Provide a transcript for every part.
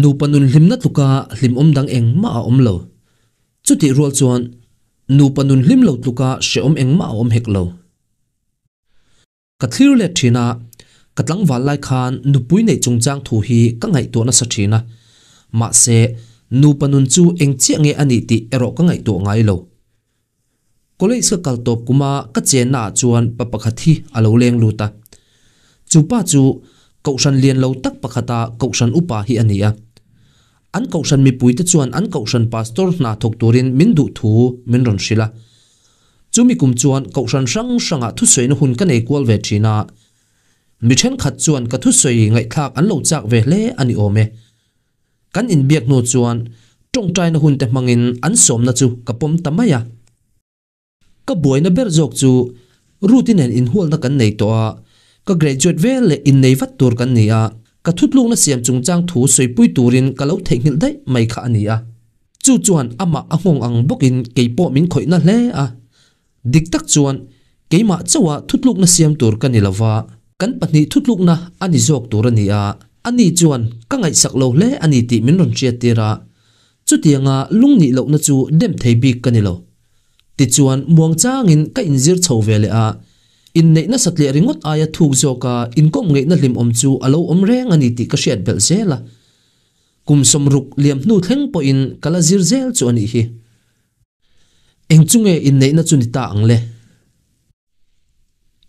Nupa nun hlimna tluka hlimawm dang engmah a awm lo. Chutih rual chuan nupa nun hlim lo tluka hrehawm engmah a awm hek lo. Ka thlir let thin a, ka tlangval lai khan nupui neih chungchang thu hi ka ngaihtuah nasa thin a, mahse nupa nun chu eng chiah nge a nih tih erawh ka ngaihtuah ngai lo. College ka kal tawp kuma ka chenna ah chuan pa pakhat hi a lo leng lut a. Chu pa chu Kohhran lian lo tak pakhata Kohhran upa hi a ni a. An Kohhran mipuite chuan an Kohhran Pastor hna thawk turin min duh thu min rawn hrilh a. Chumi kum chuan Kohhran hrang hrangah thusawina hun ka nei kual ve thin a. Mi thenkhat chuan ka thusawi ngaihthlak an lo chak ve hle a ni awm e. Kan inbiak hnu chuan tawngtaina hunte hmangin an sawmna chu ka pawm ta mai a. Ka buaina ber zawk chu Ruth-i nen inhualna kan nei tawh a, ka graduate vel leh innei vat tur kan ni a, ka thutlukna siam chungchang thu sawipui turin ka lo theihnghilh daih mai kha a ni a. Chu chuan amah a nghawng ang bawkin kei pawh min khawihna hle a. Dik tak chuan keimah chauha thutlukna siam tur ka ni lova, kan pahnih thutlukna a ni zawk tur a ni a, ani chuan ka ngaihsak lo hle a ni tih min rawn hriattir a, chutianga lungnih lohna chu dem thei bik ka ni lo. Tichuan, muangchangin ka inzir chho ve leh a, inneihna satliah ringawt aia thuk zawka inkawm ngeihna hlimawm chu a lo awm reng a ni tih ka hriat belh zel a. Kum sawmruk liam hnu thleng pawhin ka la zir zel chu a nih hi. Eng chu nge inneihna chu ni ta ang le?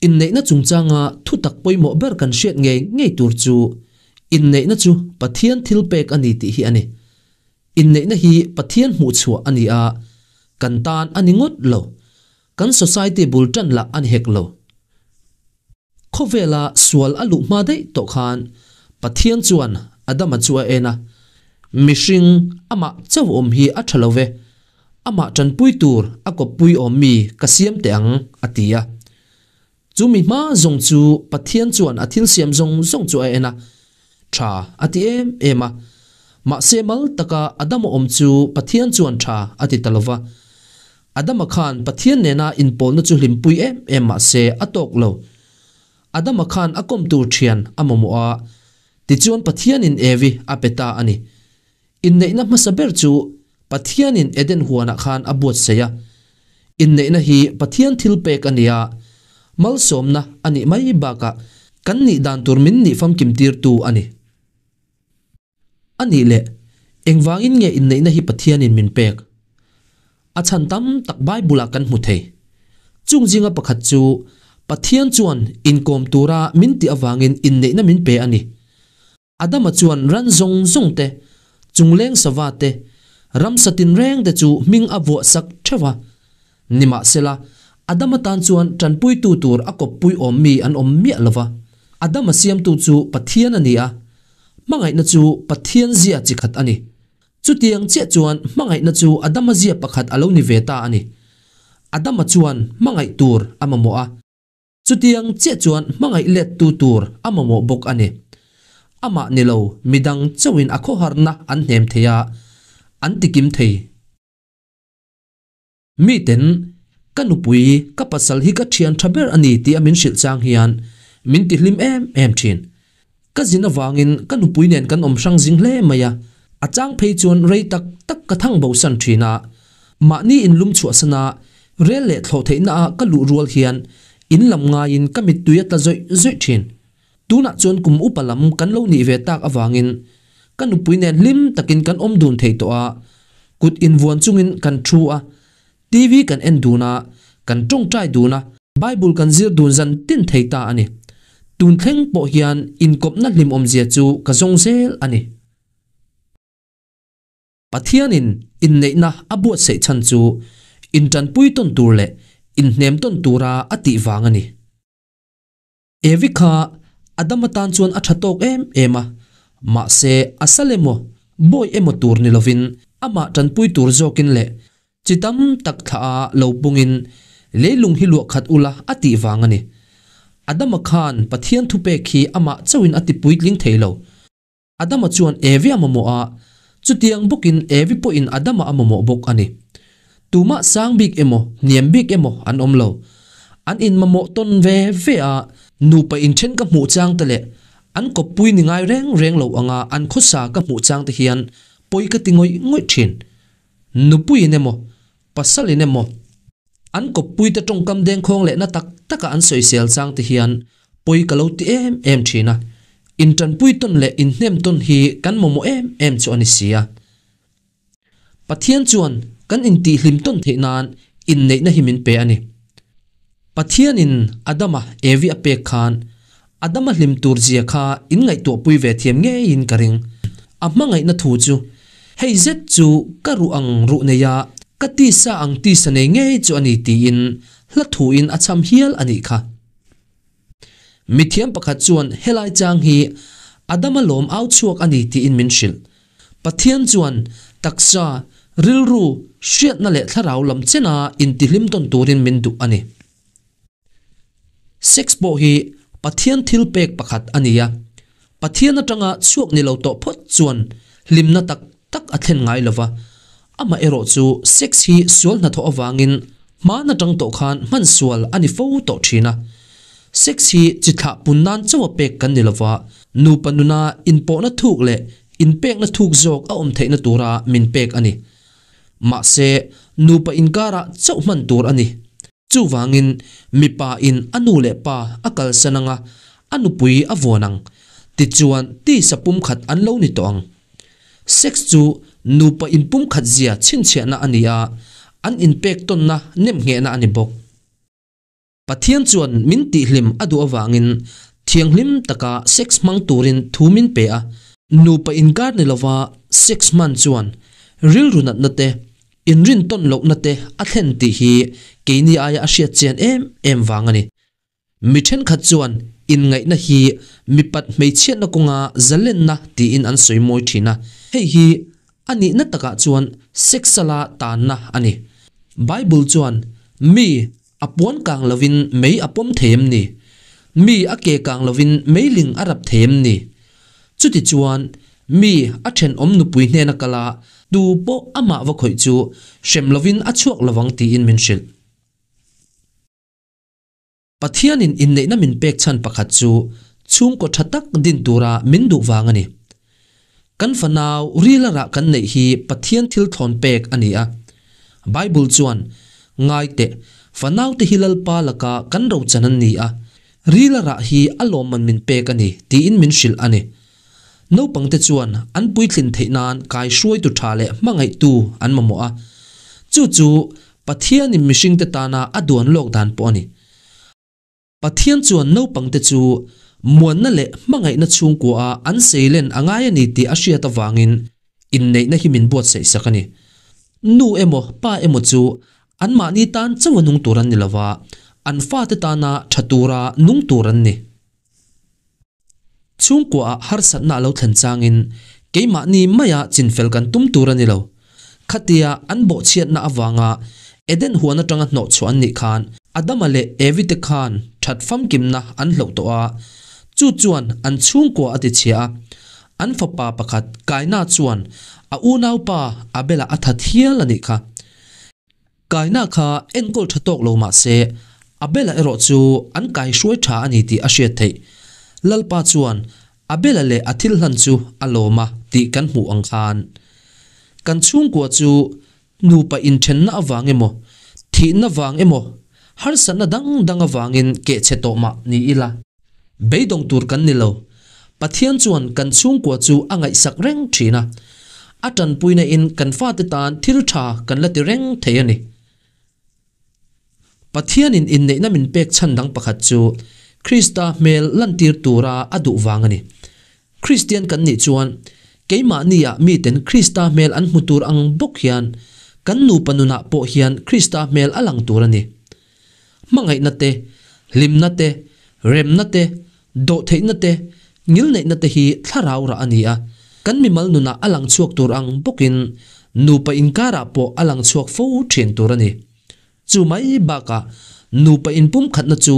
Inneihna chungchanga thutak pawimawh ber kan hriat ngei ngei tur chu inneihna chu Pathian thil pek a ni tih hi a ni. Inneihna hi Pathian hmuhchhuah a ni a, kan tan a ni ngawt lo. Kan society bul tan lah a ni hek lo. Khawvela sual a luh hma daih tawh khan Pathian chuan Adama chu a en a, Mihring amah chauh awm hi a tha lo ve, amah tanpui tur a kawppui awm mi ka siam teh ang, a ti a. Chu mi hma zawng chu Pathian chuan a thil siam zawng zawng chu a en a, tha a ti em em a. Mahse mal taka Adama awm chu Pathian chuan tha a ti ta lo va. Adama khan Pathian nena inpawlna chu hlimpui em em mah se a tawk lo. Adama khan a kawm tur thian a mamawh a, tichuan Pathianin Evi a pe ta a ni. Inneihna hmasa ber chu Pathianin Eden huanah khan a buatsaih a. Inneihna hi Pathian thil pek a ni a, malsawmna a nih mai bakah kan nih dan tur min nih famkim tirtu a ni. A nih leh, engvangin nge inneihna hi Pathianin min pek? A chhan tam tak Bible-ah kan hmu thei. Chung zinga pakhat chu, Pathian chuan inkawm tura min tih avangin inneihna min pe a ni. Adama chuan ran zawng zawng te, chungleng sava te, ramsa tinreng te chu hming a vuah sak theuh a. Nimahsela, Adama tan chuan tanpuitu tur a kawppui awm mi an awm miah lo va. Adama siamtu chu Pathian a ni a, hmangaihna chu Pathian zia chi khat a ni. Chutiang chiah chuan hmangaihna chu Adama zia pakhat a lo ni ve ta a ni. Adama chuan hmangaih tur a mamawh a. Chutiang chiah chuan hmangaih lettu tur a mamawh bawk a ni. Amah ni lo, midang chauhin a khawharna an hnem thei a, an tikim thei. Miten, Ka nupui, ka pasal hi ka thian tha ber a ni tih a min hrilh chang hian min ti hlim em em thin. Ka zin avangin ka nupui nen kan awm hrang zing hle mai a, a chang phei chuan rei tak tak ka thang bosan thin a. Mahni inlum chhuahsan a, rel leh thlawh theihna a ka luh rual hian in lam ngaiin ka mittui a tla zawih zawih thin. Tunah chuan kum upa lam kan lo nih ve tak avangin ka nupui nen hlim takin kan awm dun thei tawh a, kut invuan chungin kan thu a, TV kan en dun a, kan tawngtai dun a, Bible kan zir dun zan tin thei ta a ni. Tun thleng pawh hian inkawpna hlimawmzia chu ka zawng zel a ni. Pathianin inneihna a buatsaih chhan chu intanpui tawn tur leh inhnem tawn tura a tih vang a ni. Evi kha Adama tan chuan a tha tawk em em a, mahse a sal emaw, bawi emaw tur ni lovin amah tanpui tur zawkin leh chi tam tak thlah a lo pungin leilung hi luah khat ula a tih vang a ni. Adama khan Pathian thupek hi amah chauhin a ti puitling thei lo. Adama chuan Evi a mamawh a, chutiang bawkin Evi pawhin Adama a mamawh bawk a ni. Tumah sang bik emaw, hniam bik emaw an awm lo. An inmamawh tawn ve ve a, nupa inthen ka hmuh chang te leh an kawppui ni ngai reng reng lo anga an khawsa ka hmuh chang te hian pawi ka ti ngawih ngawih thin. Nupuiin emaw, pasalin emaw, an kawppuite tawngkam dengkhawng leh na tak taka an sawisel chang te hian pawi ka lo ti em em thin a, intanpui tawn leh inhnem tawn hi kan mamawh em em chu a ni si a. Pathian chuan kan intihhlim tawn theih nan inneihna hi min pe a ni. Pathianin Adama Evi a pek khan Adama hlim tur zia kha in ngaihtuahpui ve thiam ngeiin ka ring. A hmangaihna thu chu, Hei zet chu ka ruh ang ruh nei a, ka tisa ang tisa nei ngei chu a ni tiin hla thuin a cham hial a nih kha. Mithiam pakhat chuan helai chang hi Adama lawm au chhuak a ni tiin min hrilh. Pathian chuan taksa, rilru, hriatna leh thlarau lam chena intihlim tawn turin min duh a ni. Sex pawh hi Pathian thil pek pakhat a ni a. Pathian atanga chhuak ni lo tawh phawt chuan hlimna tak tak a thlen ngai lo va. Amaherawh chu sex hi sual hnathawh avangin hman atang tawh khan hman sual a ni fo tawh thin a. Sex hi chi thlah pun nan chauha pek kan ni lo va, nupa nuna inpawhna thuk leh inpekna thuk zawk a awm theihna tura min pek a ni. Mahse, nupa inkarah chauh hman tur a ni. Chuvangin, mipa in a nu leh pa a kalsan anga a nupui a vuan ang. Tichuan, tisa pumkhat an lo ni tawh ang. Sex chu nupa inpumkhat zia chhinchhiahna a ni a, an inpek tawnna nemnghehna a ni bawk. Pathian chuan min tihhlim a duh avangin thianghlim taka sex hmang turin thu min pe a. Nupa inkar ni lova sex hman chuan rilru natna te, inrintawn lohna te a thlen tih hi keini aia a hriat chian em em vang a ni. Mi thenkhat chuan inngaihna hi mipat hmeichhiatna kawnga zalenna tiin an sawi mawi thin a, hei hi a nihna takah chuan sex-a la tanna a ni. Bible chuan mi a puan kang lovin mei a pawm thei em ni? Mi a ke kang lovin meiling a rap thei em ni? Chutichuan, mi a thenawm nupui hnena kal a, tu pawh amah va khawih chu hrem lovin a chhuak lovang tiin min hrilh. Pathianin inneihna min pek chhan pakhat chu chhungkaw tha tak din tura min duh vang a ni. Kan fanau rila rah kan neih hi Pathian thil thlawn pek a ni a. Bible chuan, Ngai teh, fanaute hi Lalpa laka kan rochan an ni a, rila rah hi a lawmman min pek a ni, tiin min hrilh a ni. Naupangte chuan an puitlin theih nan kaihruaitu tha leh hmangaihtu an mamawh a. Chu chu Pathianin mihringte tana a duan lawk dan pawh a ni. Pathian chuan naupangte chu muanna leh hmangaihna chhungkua a an seilen a ngai a ni tih a hriat avangin inneihna hi min buatsaih sak a ni. Nu emaw pa emaw chu anmahni tan chauh a nung tur an ni lova, an fate tana tha tura nung tur an ni. Chhungkuaah harsatna a lo thlen changin keimahni maia chinfel kan tum tur a ni lo. Khatia an bawhchhiatna avanga Eden huan atanga hnawhchhuah an nih khan Adama leh Evi te khan that famkimna an hloh tawh a, chu chuan an chhungkua a tichhia a. An fapa pakhat Kaina chuan a unaupa Abela a that hial a nih kha. Kaina kha enkawl tha tawk lo mah se, Abela erawh chu an kaihruai tha a ni tih a hriat theih. Lalpa chuan Abela leh a thil hlan chu a lawm a tih kan hmuh ang khan. Kan chhungkua chu nupa inthenna avang emaw, thihna vang emaw, harsatna dang dang avangin kehchhe tawh mah ni ila. Beidawng tur kan ni lo. Pathian chuan kan chhungkua chu a ngaihsak reng thin a. A tanpuina in kan fate tan thil tha kan la ti reng thei a ni. Pathianin inneihna min pek chhan dang pakhat chu Krista hmel lantir tura a duh vang a ni. Kristian kan nih chuan keimahnia miten Krista hmel an hmu tur ang bawk hian kan nupa nunah pawh hian Krista hmel a lang tur a ni. Hmangaihna te, hlimna te, remna te, dawhtheihna te, ngilneihna te hi thlarau rah a ni a. Kan mimal nunah a lang chhuak tur ang bawkin nupa inkarah pawh a lang chhuak fo thin tur a ni. Chu mai bakah nupa inpumkhatna chu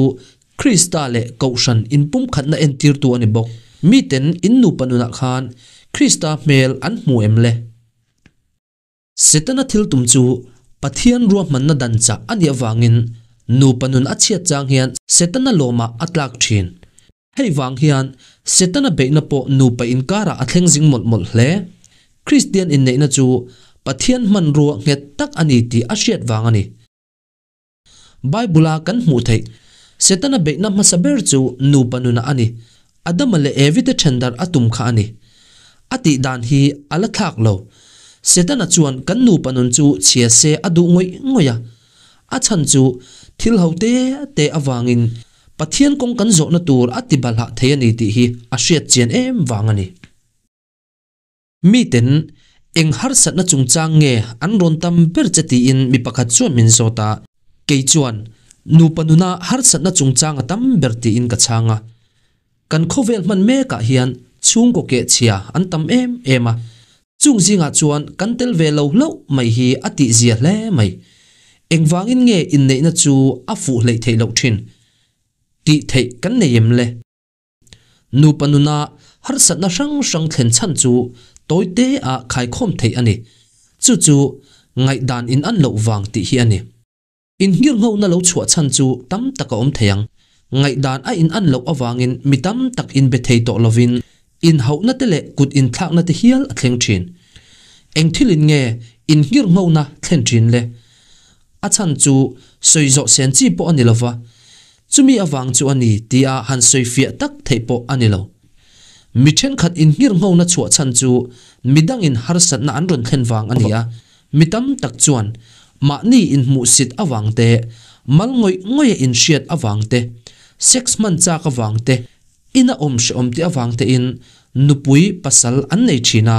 Krista leh Kohhran inpumkhatna entirtu a ni bawk. Miten in nupa nunah khan Krista hmel an hmu em le? Setana thil tum chu Pathian ruahmanna dan chah a nih avangin nupa nun a chhiat chang hian Setana lawmah a tlak thin. Hei vang hian Setana beihna pawh nupa inkarah a thleng zing mawlh mawlh hle. Kristian inneihna chu Pathian hmanrua nghet tak a ni tih a hriat vang a ni. Bible-a kan hmuh theih Setana beihna hmasa ber chu nupa nunah a ni. Adama leh Evi te ṭhendarh a tum kha a ni. A tih dan hi a la thlak lo. Setana chuan kan nupa nun chu chhia se a duh ngawih ngawih a. A chhan chu thil ho te te avangin Pathian kawng kan zawhna tur a ti balhah thei a ni tih hi a hriat chian em vang a ni. Miten eng harsatna chungchang nge an rawn tam ber che tiin mi pakhat chuan min zawt a, kei chuan nupa nuna harsatna chungchang a tam ber tiin ka chhang a. Kan khawvel hman mekah hian chhungkaw kehchhia an tam em em a, Chung zingah chuan kan tel ve lo hlauh mai hi a tihzia hle mai. Engvangin nge inneihna chu a fuh hleih theih loh thin? Tih theih kan nei em le? Nupa nuna harsatna hrang hrang thlen chhan chu tawi te ah khaikhawm theih a ni. Chu chu ngaihdan in an loh vang tih hi a ni. Inngirnghona lo chhuah chhan chu tam tak a awm thei ang. Ngaihdan a inan loh avangin mi tam tak inbe thei tawh lovin inhauhna te leh kut inthlakna te hial a thleng thin. Eng thilin nge inngirnghona thlen thin le? A chhan chu sawi zawh sen chi pawh a ni lova, chumi avang chu a ni tia han sawi fiah tak theih pawh a ni lo. Mi thenkhat inngirnghona chhuah chhan chu midangin harsatna an rawn thlen vang a ni a, Mi tam tak chuan mahni inhmuhsit avang te, mal ngawih ngawih a inhriat avang te, sex hman chak avang te, ina awm hrehawm tih avang tein nupui pasal an nei thin a,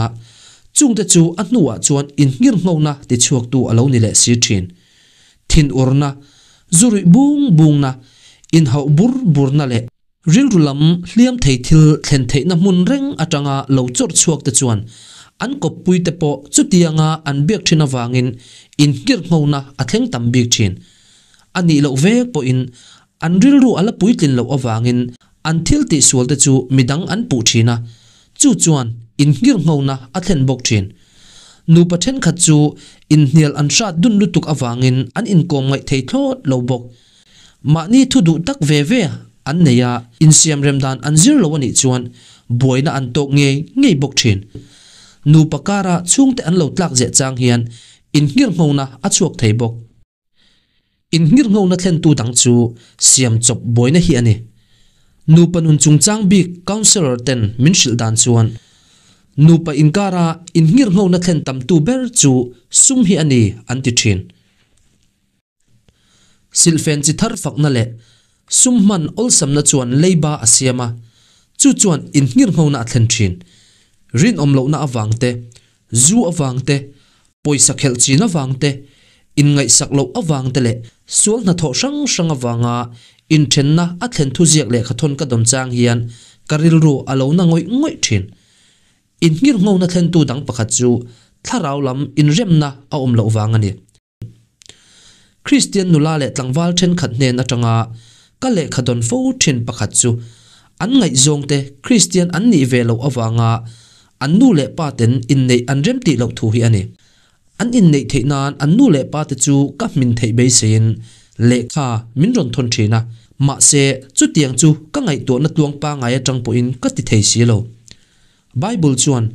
chungte chu a hnuah chuan inngirnghona tichhuaktu a lo ni leh si thin. Thinurna, zu ruih bung bungna, inhauh bur burna leh Rilru lam hliam thei thil thlen theihna hmun reng atanga lo chawrh chhuak te chuan an kawppui te pawh chutianga an biak thin avangin inngirhnghona a thleng tam bik thin. A nih loh vek pawhin an rilru a la puitlin loh avangin an thil tihsual te chu midang an puh thin a, chu chuan inngirhnghona a thlen bawk thin. Nupa thenkhat chu inhnial an hrat dun lutuk avangin an inkawm ngaih thei thlawt lo bawk. Mahni thu duh tak ve ve an nei a, insiamrem dan an zir lo a nih chuan buaina an tawk ngei ngei bawk thin. Nupa kara chhungte an lo tlak zeh chang hian inngirnghona a chhuak thei bawk. Inngirnghona thlentu dang chu siam chawp buaina hi a ni. Nupa nun chungchang bik counsellor ten min hrilh dan chuan nupa inkara inngirnghona thlen tamtu ber chu sum hi a ni an ti thin. Silhfen chi thar fakna leh sum hman awlsamna chuan leiba a siam a, chu chuan inngirnghona a thlen thin. Rinawm lohna avang te, zu avang te, pawisa khelh chin avang te, inngaihsak loh avang te leh sual hnathawh hrang hrang avanga inthenna a thlen thuziak lehkhathawn ka dawn chang hian ka rilru a lo na ngawih ngawih thin. Inngirnghona thlentu dang pakhat chu thlarau lam inremna a awm loh vang a ni. Kristian nula leh tlangval thenkhat hnen atanga ka lehkha dawn fo thin pakhat chu an ngaihzawngte Kristian an nih ve loh avanga an nu leh pa ten inneih an rem tih loh thu hi a ni. An inneih theih nan an nu leh pa te chu ka hmin theih beiseiin lehkha min rawn thawn thin a, mahse chutiang chu ka ngaihtuahna tluang pangai atang pawhin ka ti thei si lo. Bible chuan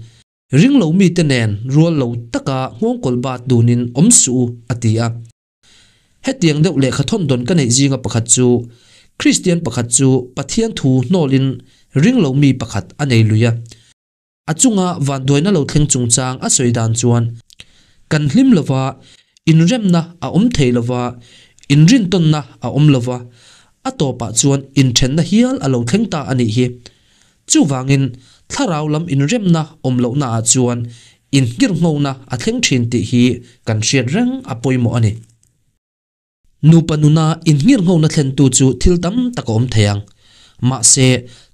Ring lo mite nen rual lo taka nghawngkawl bat dunin awm suh u, a ti a. Hetiang deuh lehkha thawn dawn ka neih zinga pakhat chu, Kristian pakhat chu Pathian thu hnawlin ring lo mi pakhat a nei lui a. A chunga vanduaina lo thleng chungchang a sawi dan chuan, Kan hlim lova, inremna a awm thei lova, inrintawnna a awm lova, a tawpah chuan inthenna hial a lo thleng ta a nih hi. Chuvangin, thlarau lam inremna awm lohnaah chuan inngirhnghona a thleng thin tih hi kan hriat reng a pawimawh a ni. Nupa nuna inngirhnghona thlentu chu thil tam tak a awm thei ang. Mahse,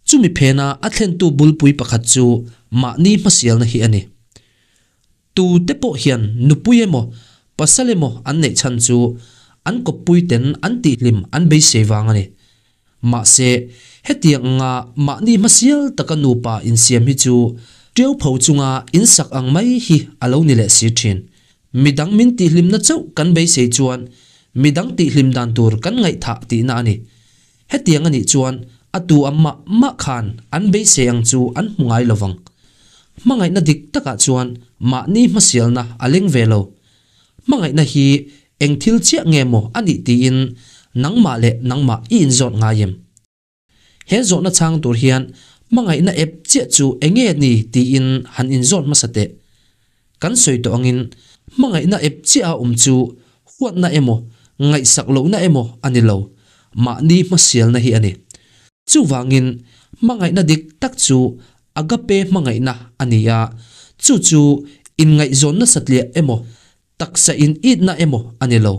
chumi phena a thlentu bulpui pakhat chu mahni hmasialna hi a ni. Tu te pawh hian nupui emaw, pasal emaw an neih chhan chu an kawppui ten an tihhlim an beisei vang a ni. Mahse, hetiang anga mahni hmasial taka nupa insiam hi chu ṭiau pho chunga insak ang mai hi a lo ni leh si ṭhin. Midang min tihhlimna chauh kan beisei chuan midang tihhlim dan tur kan ngaihthah tihna a ni. Hetiang a nih chuan A tu a mah mah khan an beisei ang chu an hmu ngai lovang. Hmangaihna dik takah chuan mahni hmasialna a leng ve lo. Hmangaihna hi eng thil chiah nge maw a nih tiin nangmah leh nangmah i inzawt ngai em? He zawhna chhang tur hian hmangaihna ep chiah chu eng nge ni tiin han inzawt hmasa teh. Kan sawi tawh angin hmangaihna ep chiah a awm chu huatna emaw, ngaihsak lohna emaw a ni lo, mahni hmasialna hi a ni. Chuvangin hmangaihna dik tak chu agape hmangaihna a ni a, chu chu inngaihzawnna satliah emaw, Taksa in itna emaw a ni lo.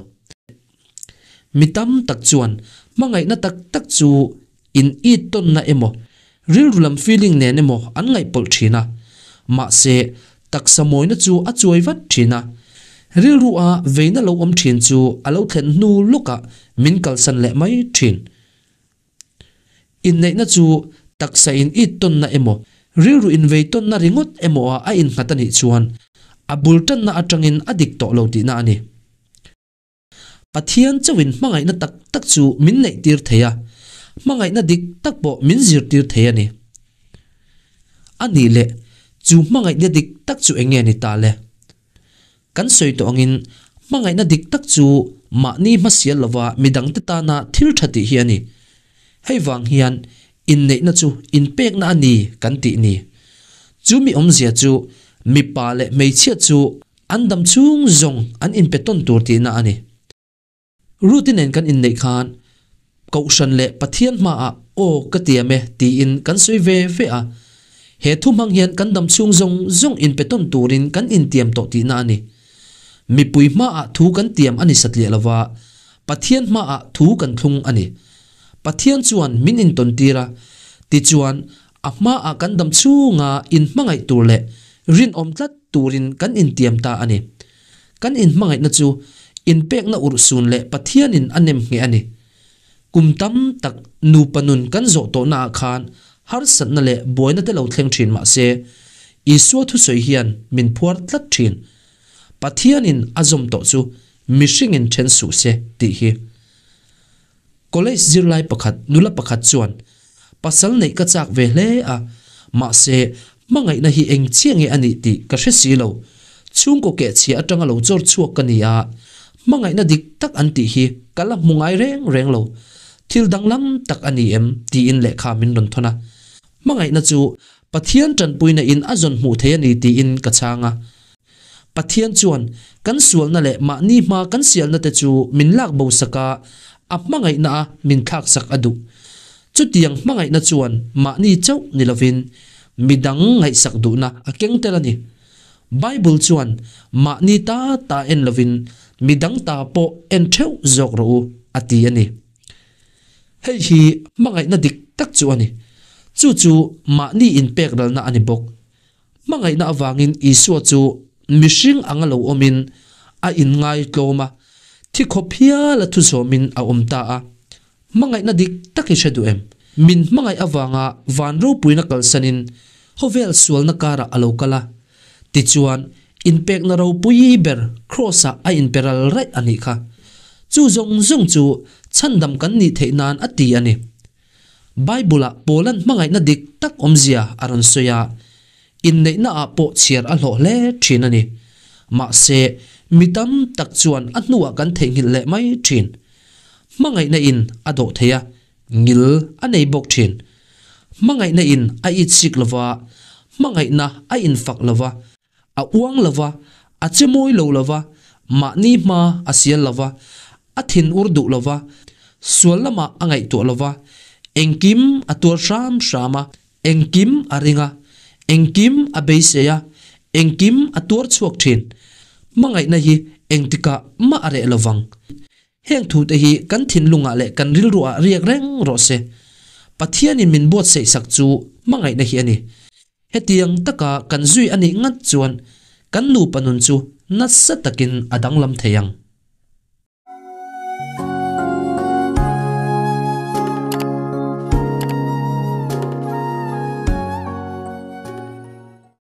Mi tam tak chuan hmangaihna tak tak chu in it tawnna emaw, rilru lam feeling nen emaw an ngaihpawlh thin a. Mahse, taksa mawina chu a chuai vat thin a. Rilru a veina lo awm thin chu a lo thlen hnu lawkah min kalsan leh mai thin. Inneihna chu taksa in it tawnna emaw, rilru invei tawnna ringawt emaw ah a innghat a nih chuan a bul tanna atangin a dik tawh lo tihna a ni. Pathian chauhin hmangaihna tak tak chu min neihtir thei a, hmangaihna dik tak pawh min zirtir thei a ni. A nih leh, chu hmangaihna dik tak chu eng nge ni ta le? Kan sawi tawh angin hmangaihna dik tak chu mahni hmasial lova midangte tana thil tha tih hi a ni. Hei vang hian inneihna chu inpekna a ni kan tih ni. Chu mi awmzia chu mipa leh hmeichhia chu an dam chhung zawng an inpe tawn tur tihna a ni. Ruth-i nen kan inneih khan Kohhran leh Pathian hmaah aw ka tiam e tiin kan sawi ve ve a. He thu hmang hian kan dam chhung zawng zawng inpe tawn turin kan intiam tawh tihna a ni. Mipui hmaah thu kan tiam a ni satliah lova, Pathian hmaah thu kan thlung a ni. Pathian chuan min intawn tir a, tichuan a hmaah kan dam chhunga inhmangaih tur leh rinawm tlat turin kan intiam ta a ni. Kan inhmangaihna chu inpekna urhsun leh Pathianin a nem ngheh a ni. Kum tam tak nupa nun kan zawh tawhnaah khan harsatna leh buaina te lo thleng thin mah se, Isua thusawi hian min phuar tlat thin. Pathianin a zawm tawh chu mihringin then suh se tih hi. College zirlai pakhat nula pakhat chuan, Pasal neih ka chak ve hle a, mahse, hmangaihna hi eng chiah nge a nih tih ka hre si lo. Chhungkaw kehchhia atanga lo chawr chhuak ka ni a, hmangaihna dik tak an tih hi ka la hmu ngai reng reng lo. Thil danglam tak a ni em? tiin lehkha min rawn thawn a. Hmangaihna chu Pathian tanpuina in a zawn hmuh thei a ni tiin ka chhang a. Pathian chuan kan sualna leh mahni hma kan sialna te chu min lak bo sak a, a hmangaihna a min thlak sak a duh. Chutiang hmangaihna chuan mahni chauh ni lovin midang ngaihsak duhna a keng tel a ni. Bible chuan mahni ta ta en lovin midang ta pawh en theuh zawk rawh u a ti a ni. Hei hi hmangaihna dik tak chu a ni. Chu chu mahni inpek ralna a ni bawk. Hmangaihna avangin Isua chu mihring anga lo awmin a inngaitlawm a, thi khawp hial a thuzawmin a awm ta a. Hmangaihna dik tak i hre duh em? Min hmangaih avanga van ropuina kalsanin khawvel sualna karah a lo kal a. Tichuan, inpekna ropui ber Kraws-ah a inpe ral raih a nih kha. Chu zawng zawng chu chhandam kan nih theih nan a ti a ni. Bible-ah Paula'n hmangaihna dik tak awmzia a rawn sawi a, inneihnaah pawh chhiar a hlawh hle thin a ni. Mahse, mi tam tak chuan a hnuah kan theihnghilh leh mai thin. Hmangaihna in a dawh thei a, ngil a nei bawk thin. Hmangaihna in a itsik lova, hmangaihna a infak lova, A uang lo va, a che mawi lo lo va, mahni hma a sial lo va, a thin ur duh lo va, sual lamah a ngaihtuah lo va, engkim a tuar hram hram a, engkim a ring a, engkim a beisei a, engkim a tuar chhuak thin. Hmangaihna hi engtikah mah a reh lo vang. Heng thute hi kan thinlungah leh kan rilruah riak reng rawh se. Pathianin min buatsaih sak chu hmangaihna hi a ni. Hetiang taka kan zui a nih ngat chuan kan nupa nun chu nasa takin a danglam thei ang.